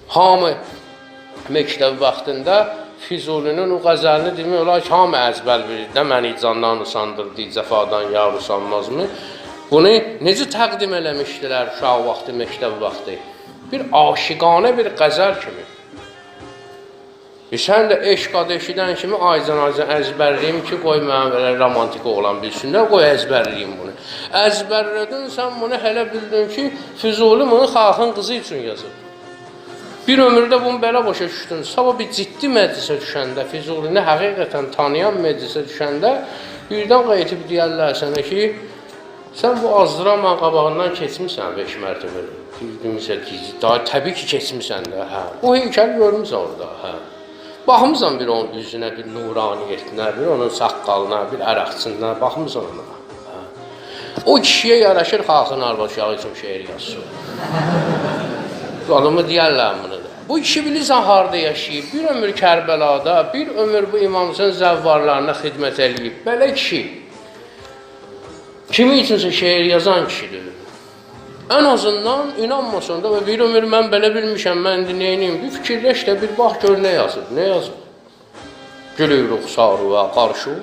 Hamı məktəb vaxtında Füzulinin o qəzəlini demək olar ki, hamı əzbər bilir də, məni candan usandırdı, cəfadan yar usanmazmı? Bunu necə təqdim eləmişdilər uşaq vaxtı, məktəb vaxtı? Bir aşiqanə bir qəzəl kimi. Sən də eşq adı eşidən kimi aycan aycan əzbərliyim ki, qoy mənim belə romantik oğlan bilsinlər, qoy əzbərliyim bunu. Əzbərlədin, sən bunu hələ bildin ki, Füzuli bunu xalqın qızı üçün yazıb. Bir ömürdə bunu belə başa düşdün. Sabah bir ciddi məclisə düşəndə, Füzulini həqiqətən tanıyan məclisə düşəndə birdən qayıtıb deyərlər sənə ki, sən bu Azdraman qabağından keçmisən 5 mərtəbəli. Demirsə, daha təbii ki, keçmisən də, hə. O heykəli görmüsən orada, hə. Baxmısan bir onun üzünə, bir nuraniyyətinə, bir onun saqqalına, bir ərəqçinə, baxmısan ona. Hə. O kişiyə yaraşır xalqın arvad uşağı üçün şeir yazsın. Adamı deyərlər bunu da. Bu kişi bilirsən harda yaşayıb? Bir ömür Kərbəlada, bir ömür bu İmam Hüseyn zəvvarlarına xidmət eləyib. Belə kişi. Kimi üçünsə şeir yazan kişidir. Ən azından inanmasan da bir ömür mən belə bilmişəm, mən indi neyniyim? Bir fikirləş də bir bax gör nə yazıb, nə yazıb. Gülü ruxsaru və qarşı,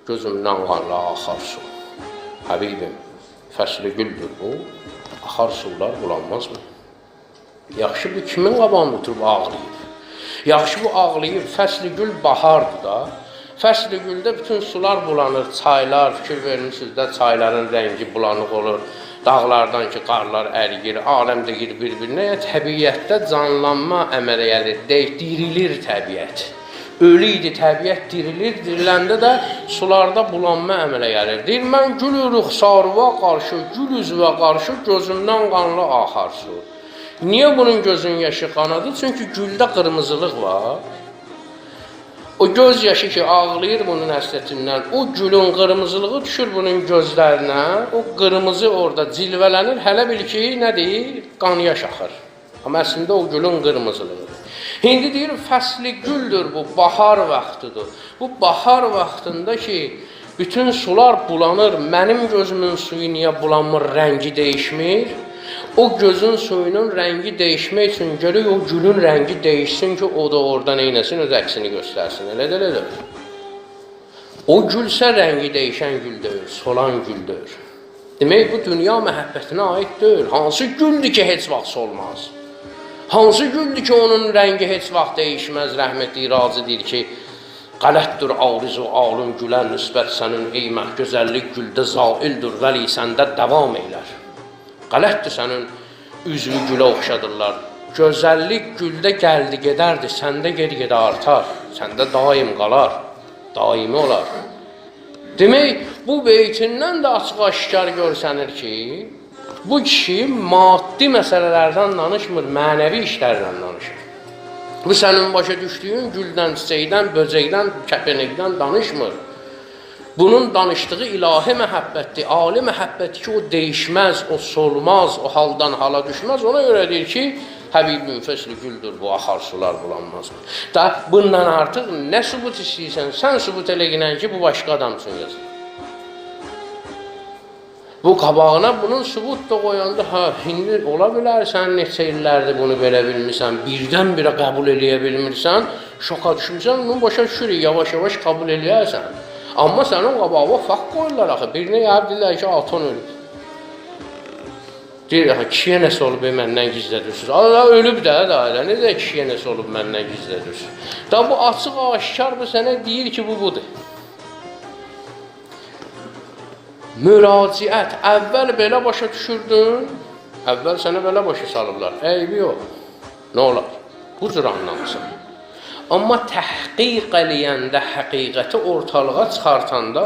gözümdən qanla axar su. Həbibim, fəsli güldür bu, axar sular bulanmazmı? Yaxşı bu kimin qabağında oturub ağlayıb? Yaxşı bu ağlayıb, fəsli gül bahardır da. Fəsli güldə bütün sular bulanır, çaylar, fikir vermişsiniz də, çayların rəngi bulanıq olur. Dağlardan ki, qarlar əriyir, aləm də girir bir-birinə. Yəni, təbiətdə canlanma əmələ gəlir, dirilir təbiət. Ölü idi təbiət dirilir, diriləndə də sularda bulanma əmələ gəlir. Deyir, mən gül ruxsaruva qarşı, gül üzvə qarşı gözümdən qanlı axar su. Niyə bunun gözünün yaşı qanadı? Çünki güldə qırmızılıq var. O göz yaşı ki, ağlayır bunun həsrətindən, o gülün qırmızılığı düşür bunun gözlərinə, o qırmızı orada cilvələnir, hələ bil ki, nədir? Qan yaş axır. Amma əslində o gülün qırmızılığıdır. İndi deyir, fəsli güldür bu, bahar vaxtıdır. Bu bahar vaxtında ki, bütün sular bulanır, mənim gözümün suyu niyə bulanmır, rəngi dəyişmir? O gözün suyunun rəngi dəyişmək üçün görək o gülün rəngi dəyişsin ki, o da orada neynəsin, öz əksini göstərsin. Elə də elə də. O gülsə rəngi dəyişən gül deyil, solan gül deyil. Demək bu dünya məhəbbətinə aid deyil. Hansı güldür ki, heç vaxt solmaz? Hansı güldür ki, onun rəngi heç vaxt dəyişməz? Rəhmətli razı deyir ki, qələtdir arzu alın gülə nüsbət sənin ey məh gözəllik güldə zaildir, vəli səndə davam eylər. Qələtdir sənin üzvü gülə oxşadırlar. Gözəllik güldə gəldi gedərdi, səndə ged-gedə artar, səndə daim qalar, daimi olar. Demək, bu beytindən də açıq-aşkar görsənir ki, bu kişi maddi məsələlərdən danışmır, mənəvi işlərdən danışır. Bu sənin başa düşdüyün güldən, çiçəkdən, böcəkdən, kəpənəkdən danışmır. Bunun danışdığı ilahi məhəbbətdir, ali məhəbbətdir ki, o dəyişməz, o solmaz, o haldan hala düşməz. Ona görə deyir ki, Həbibim fəsli güldür, bu axar sular bulanmaz. Da bundan artıq nə sübut istəyirsən, sən sübut eləginən ki, bu başqa adam üçün yazılır. Bu qabağına bunun sübut da qoyanda, hə, indi ola bilər sən neçə illərdir bunu belə bilmirsən, birdən-birə qəbul eləyə bilmirsən, şoka düşmüsən, bunu başa düşürük, yavaş-yavaş qəbul eləyərsən. Amma sənin qabağına fakt qoyurlar axı. Birinə gəlib deyirlər ki, Aton ölüb. Deyir, axı, kişiyə nəsə olub, məndən gizlədirsiniz. Allah ölüb də, da, necə kişiyə nəsə olub, məndən gizlədirsiniz. Da bu açıq aşkar bu sənə deyir ki, bu budur. Müraciət, əvvəl belə başa düşürdün, əvvəl sənə belə başa salıblar. Eybi yox, nə olar? Bu cür anlamısan. Amma təhqiq eləyəndə, həqiqəti ortalığa çıxartanda,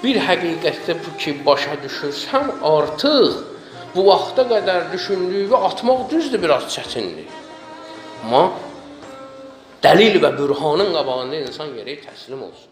bir həqiqətdə bu ki, başa düşürsən, artıq bu vaxta qədər düşündüyü atmaq düzdür, biraz çətindir. Amma dəlil və bürhanın qabağında insan gərək təslim olsun.